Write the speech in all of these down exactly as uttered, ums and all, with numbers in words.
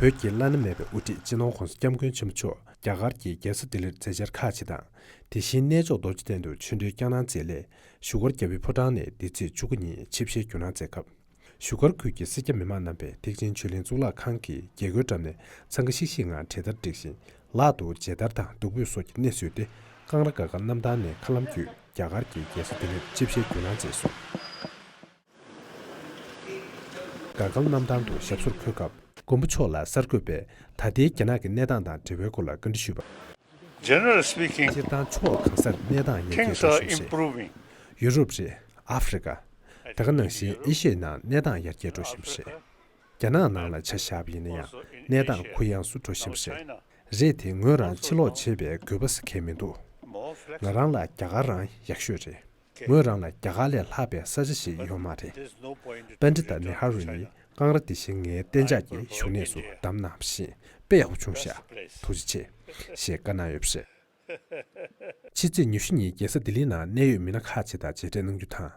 བོད་ཀྱི་བླ་ན་མེད་པའི་དབུ་ཁྲིད་སྤྱི་ནོར་༧གོང་ས་༧སྐྱབས་མགོན་ཆེན་པོ་མཆོག་རྒྱ་གར་གྱི་རྒྱལ་ས་ལྡི་ལིར་མཛད་འཆར་ཁག་ཅིག་དང་། དེ་བཞིན་གནས་མཆོག་རྡོ་རྗེ་གདན་དུ་ཆོས་འབྲེལ་བསྐྱངས་གནང་མཛད་སླད། བཞུགས་སྒར་རྒྱལ་པོའི་ཕོ་བྲང་ནས་འདི་ཚེས་བཅུ་དགུ་ཉིན་ཆིབས་ཞལ་བསྒྱུར་གནང་མཛད་སྐབས། བཞུགས་སྒར་ཁུལ་གྱི་སེར་སྐྱ་མི་མང་རྣམ་པས་ཐེག་ཆེན་ཆོས་གླིང་གཙུག་ལག་ཁང་གི་རྒྱལ་སྒོའི་འགྲམ་ནས་འཚང་ཁ་ཤིག་ཤིག་ངང་གྲལ་སྟར་བསྒྲིགས་ཤིང་། ལག་ཏུ་མཇལ་དར་དང་བདུག་སྤོས་སོགས་ཀྱི་སྣེ་བཟོས་ཏེ། ཀང་ར་དགའ་དཀར་གནམ་ཐང་ནས་མཁའ་ལམ་བརྒྱུད་རྒྱ་གར་གྱི་རྒྱལ་ས་ལྡི་ལིར་ཆིབས་ཞལ་བསྒྱུར་གནང་མཛད་སོང་། དགའ་དཀར་གནམ་ཐང་དུ་ཞབས་སོར་འཁོད་སྐབས། མགོན་པོ་མཆོག་ལ་གསར་འགོད་པས་ད་ལྟའི་རྒྱ་ནག་གི་གནས་སྟངས་དང་འབྲེལ་བའི་སྐོར་ལ་བཀའ་འདྲི་ཞུས་པ། Generally speaking, སྤྱིར་བཏང་ཕྱོགས་གང་སར་གནས་སྟངས་ཡར་རྒྱས་འགྲོ་བཞིན་པ་རེད། ཡུ་རོབ་རེད། ཨ་ཧྥེ་རི་ཀ་ད་ག་ནང་བཞིན་ཨེ་ཤི་ཡའི་ནང་གནས་སྟངས་ཡར་རྒྱས་འགྲོ་བཞིན་པ་རེད། རྒྱ་ནག་ནང་ལ་ཆ་བཞག་པ་ཡིན་ན་ཡང་གནས་སྟངས་གུ་ཡངས་སུ་འགྲོ་བཞིན་པ་རེད། རེད་དེ། ངོས་རང་ཕྱིར་ལོག་བྱེད་པའི་དགོས་པ་ཟེར་མཁན་མི་འདུག་ང་རང་ལ་རྒྱ་གར་རང་ཡག་ཤོས་རེད། ངོས་རང་ལ་རྒྱ་གར་ལས་ལྷག་པའི་ས་ཆ་ཞིག་ཡོད་མ་རེད། པཎྜི་ཏ་ནེ་ཧ་རུ་ནི་ཀང་ར་དེ་བཞིན་ངའི་གཏན་འཇགས་ཀྱི་བཞུགས་གནས་སུ་བདམས་གནང་བ་བཞིན་དཔེ་ཡག་པོ་བྱུང་ཤག་ཐུགས་རྗེ་ཆེ། ཞེས་བཀའ་གནང་ཡོད་པ་རེད། ཕྱི་ཚེས་ཉི་ཤུ་ཉིན་རྒྱལ་ས་ལྡི་ལི་ནང་གནད་ཡོད་མི་སྣ་ཁག་ཅིག་དང་མཇལ་འཕྲད་གནང་རྒྱུ་དང་།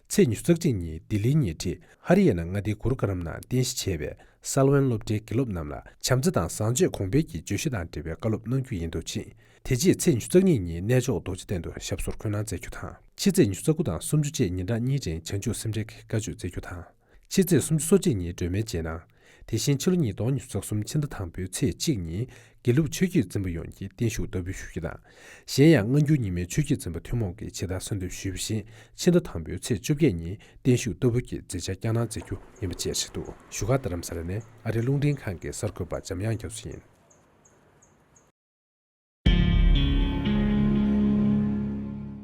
ཚེས་ཉི་ཤུ་རྩ་གཅིག་ཉིན་ལྡི་ལིའི་ཉེ་འཁྲིས་ཧ་རི་ཡ་ན་མངའ་སྡེའི་གུ་རུ་ཀ་རམ་ནང་རྟེན་གཞི་བྱས་པའི་སལ་ཝན་སློབ་གྲྭའི་དགེ་སློབ་རྣམས་ལ་བྱམས་བརྩེ་དང་བཟང་སྤྱོད་གོང་འཕེལ་གྱི་བརྗོད་གཞི་དང་འབྲེལ་བའི་བཀའ་སློབ་གནང་རྒྱུ་ཡིན་འདུག་ཅིང་། དེ་རྗེས་ཚེས་ཉི་ཤུ་རྩ་གཉིས་ཉིན་གནས་མཆོག་རྡོ་རྗེ་གདན་དུ་ཞབས་སོར་འཁོད་གནང་མཛད་རྒྱུ་དང་། ཕྱི་ཚེས་ཉི་ཤུ་རྩ་དགུ་དང་སུམ་ཅུ་བཅས་ཉིན་གྲངས་གཉིས་རིང་བྱང་ཆུབ་སེམས་འགྲེལ་གྱི་བཀའ་ཆོས་སྩལ་རྒྱུ་དང་། ཕྱི་ཚེས་སུམ་ཅུ་སོ་གཅིག་ཉིན་སྒྲོལ་མའི་རྗེས་གནང་། དེ་བཞིན་ཕྱི་ལོ་ཉིས་སྟོང་ཉི་ཤུ་རྩ་གསུམ་ཕྱི་ཟླ་དང་པོའི་ཚེས་གཅིག་ཉིན་དགེ་ལུགས་ཆོས་བརྒྱུད་འཛིན་པ་ཡོངས་ཀྱིས་བརྟན་བཞུགས་བསྟར་འབུལ་ཞུ་རྒྱུ་དང་། གཞན་ཡང་སྔ་འགྱུར་རྙིང་མའི་ཆོས་བརྒྱུད་འཛིན་པ་ཐུན་མོང་གིས་ཇི་ལྟར་གསོལ་འདེབས་ཞུས་པ་བཞིན་ཕྱི་ཟླ་དང་པོའི་ཚེས་བཅོ་བརྒྱད་ཉིན་བརྟན་བཞུགས་བསྟར་འབུལ་གྱི་མཛད་འཆར་བསྐྱངས་གནང་མཛད་རྒྱུ་ཡིན་པ་བཅས་རེད་འདུག་བཞུགས་སྒར་རྡ་རམ་ས་ལ་ནས་ཨ་རིའི་རླུང་འཕྲིན་ཁང་གི་གསར་འགོད་པ་འཇམ་དབྱངས་རྒྱ་མཚོ་ཡིན།